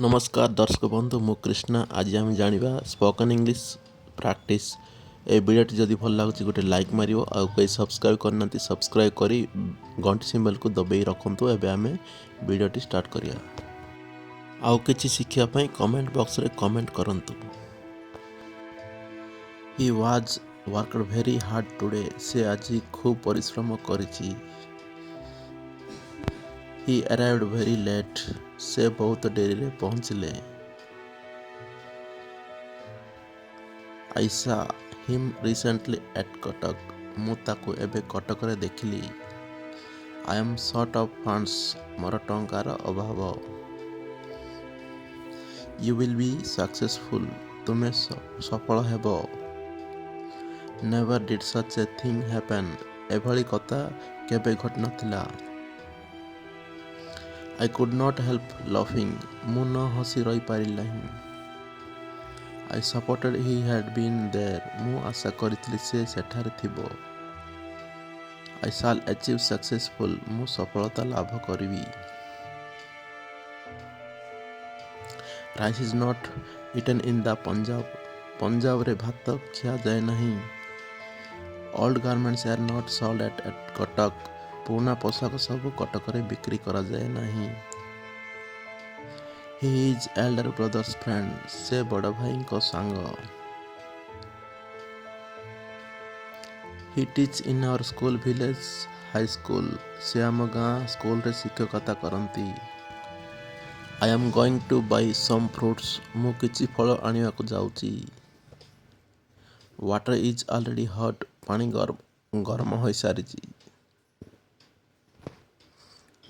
ନମସ୍କାର ଦର୍ଶକ ବନ୍ଧୁ, ମୁଁ କୃଷ୍ଣା। ଆଜି ଆମେ ଜାଣିବା ସ୍ପୋକନ୍ ଇଂଲିଶ ପ୍ରାକ୍ଟିସ୍। ଏ ଭିଡ଼ିଓଟି ଯଦି ଭଲ ଲାଗୁଛି, ଗୋଟେ ଲାଇକ୍ ମାରିବ। ଆଉ କେହି ସବସ୍କ୍ରାଇବ୍ କରିନାହାନ୍ତି, ସବସ୍କ୍ରାଇବ୍ କରି ଘଣ୍ଟି ସିମ୍ବଲକୁ ଦବେଇ ରଖନ୍ତୁ। ଏବେ ଆମେ ଭିଡ଼ିଓଟି ଷ୍ଟାର୍ଟ କରିବା। ଆଉ କିଛି ଶିଖିବା ପାଇଁ କମେଣ୍ଟ ବକ୍ସରେ କମେଣ୍ଟ କରନ୍ତୁ। He was worked very hard today. ସେ ଆଜି ଖୁବ୍ ପରିଶ୍ରମ କରିଛି। He arrived very late. ସେ ବହୁତ ଡେରିରେ ପହଞ୍ଚିଲେ। I saw him recently at Cuttack. ମୁଁ ତାକୁ ଏବେ କଟକରେ ଦେଖିଲି। I am short of funds. ମୋର ଟଙ୍କାର ଅଭାବ। You will be successful. ତୁମେ ସଫଳ ହେବ। Never did such a thing happen. ଏଭଳି କଥା କେବେ ଘଟିନଥିଲା। I could not help laughing. ମୁଁ ନ ହସି ରହିପାରିଲି ନାହିଁ। I supposed he had been there. ମୁଁ ଆଶା କରିଥିଲି ସେ ସେଠାରେ ଥିବ। I shall achieve successful. ମୁଁ ସଫଳତା ଲାଭ କରିବି। Rice is not eaten in the Punjab. ପଞ୍ଜାବରେ ଭାତ ଖିଆଯାଏ ନାହିଁ। Old garments are not sold at Cuttack. ପୁରୁଣା ପୋଷାକ ସବୁ କଟକରେ ବିକ୍ରି କରାଯାଏ ନାହିଁ। He is elder brother's friend. ସେ ବଡ଼ ଭାଇଙ୍କ ସାଙ୍ଗ। He teach in our school village high school. ସେ ଆମ ଗାଁ ସ୍କୁଲରେ ଶିକ୍ଷକତା କରନ୍ତି। I am going to buy some fruits. ମୁଁ କିଛି ଫଳ ଆଣିବାକୁ ଯାଉଛି। Water is already hot. ପାଣି ଗରମ ହୋଇସାରିଛି।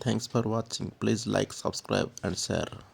Thanks for watching. Please like, subscribe and share.